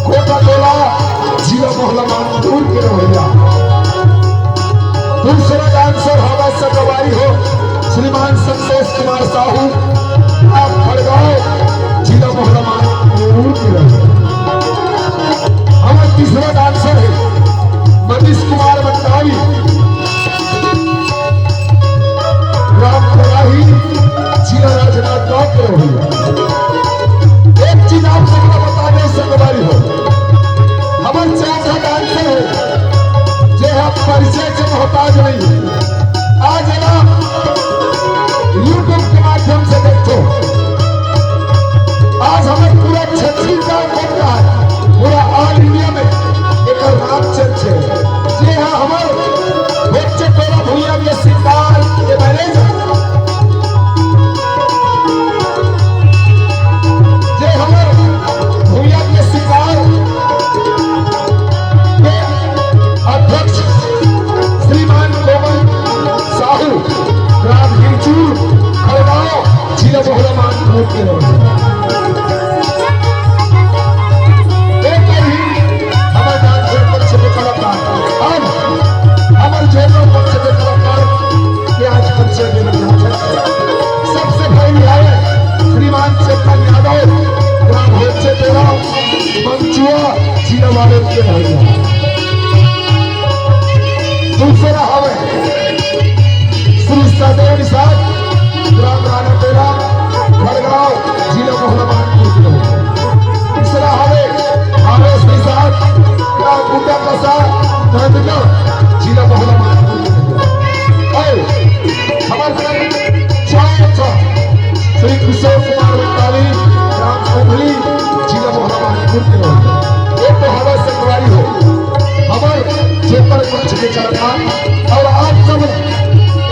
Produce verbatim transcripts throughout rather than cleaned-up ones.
कोटा टोला, जिला मोहला मानपुर के रवैया। दूसरा डांसर हवा संगवारी हो, श्रीमान संतोष कुमार साहू, आप खड़गांव, जिला मोहला मानपुर के रवैया। हमारा तीसरा डांसर है मनीष कुमार मंडावी, ग्राम कराही, जिला राजनांदगांव के रवैया। एक चीज आप सबको बता दें संगवारी हो, हमर चौथा डांसर है, जे हम परिचय के मोहताज नहीं है। आज है ना, YouTube के माध्यम से देखो, आज हमर पूरा छत्तीसगढ़ बनता है, पूरा all India में एक नाम चर्च है। जे हाँ हमर बच्चे तोरा भुइयां के सिंगार के मैनेजर, जे हमर भुइयां के सिंगार के अध्यक्ष श्रीमान कोमल साहू, ग्राम हिरचूर, खड़गांव, जिला मोहला मानपुर के रवैया। एक ही हमारे डांस पक्ष के कलाकार, अब हमारे जनरल पक्ष के कलाकार के आज परिचय देना चाहते हैं। सबसे पहले आए श्रीमान चेतन यादव, ग्राम होचे तेरा, मंचुआ, जिला वाले के रवैया। दूसरा हवे श्री सदैव निषाद, ग्राम रानाटेरा, खड़गांव, जिला मोहला मानपुर के रवैया। तीसरा हवे आवेश निषाद, ग्राम बूटा कसा, नंदगांव, जिला मोहला मानपुर के रवैया। और हमारे चौथा श्री किशोर कुमार वैशाली, ग्राम कोमली, जिला मोहला मानपुर के रवैया। एक तो हवा संगवारी हो, हमर जेकर मंच के चर्चा, और आप सब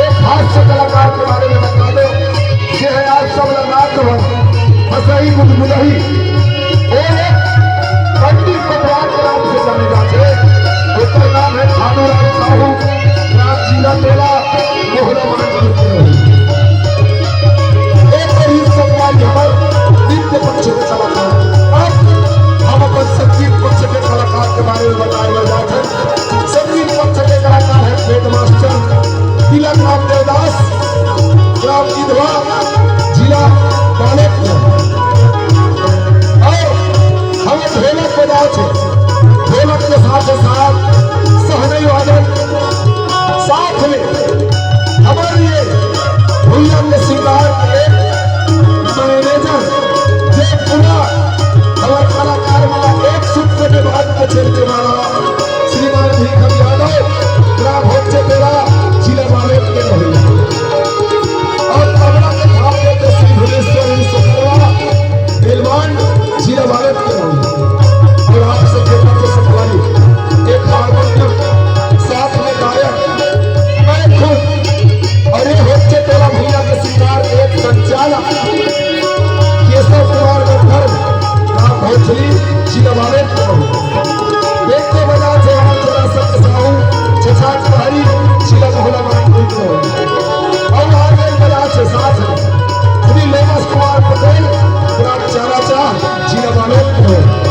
एक हास्य कलाकार के बारे में बता दो, जे है आप सब ला नाच हो, हंसई गुदगुदई, और एक पंडित पटवार के नाम से जाने जाते, ओकर नाम है भानुराम साहू, ग्राम जीरा टोला, मोहला मानपुर के रवैया। एक बार इस संगवारी हमर नृत्य पक्ष के कलाकार, अब हम अपन संगीत पक्ष के कलाकार के बारे में बताए बर जात हन। संगीत पक्ष के कलाकार है हेडमास्टर तिलक राम देवदास, ग्राम इधवा, जिला बालेपुर। और हमें ढोलक बजाए थे, ढोलक के साथ साथ सहनई वादन, साथ में हमारे ये भुइयां के सिंगार के मैनेजर, जे पूरा हमारे कलाकार वाला एक सूत्र के बाद के चलते वाला श्रीमान भीखम यादव, ग्राम होचे तेरा, जिला बालेपुर के रवैया। और तबला के थाप देते श्री भुवनेश्वर सुखवा, बेलवान, जिला बालेपुर के रवैया। और आप सबके पक्ष से हमारी एक हारमोनियम, साथ में गायक, मैं खुद, और ये होचे तेरा भुइयां के सिंगार एक संचालक केशव कुमार गंधर्व, ग्राम भोजली, जिला बालेपुर। देखते बजा थे हम जरा सत साहू, छछाट पहाड़ी, जिला मोहला मानपुर के रवैया। और आगे बजा थे साथ श्री लोमस कुमार पटेल, ग्राम चाराचा, जिला बालेपुर।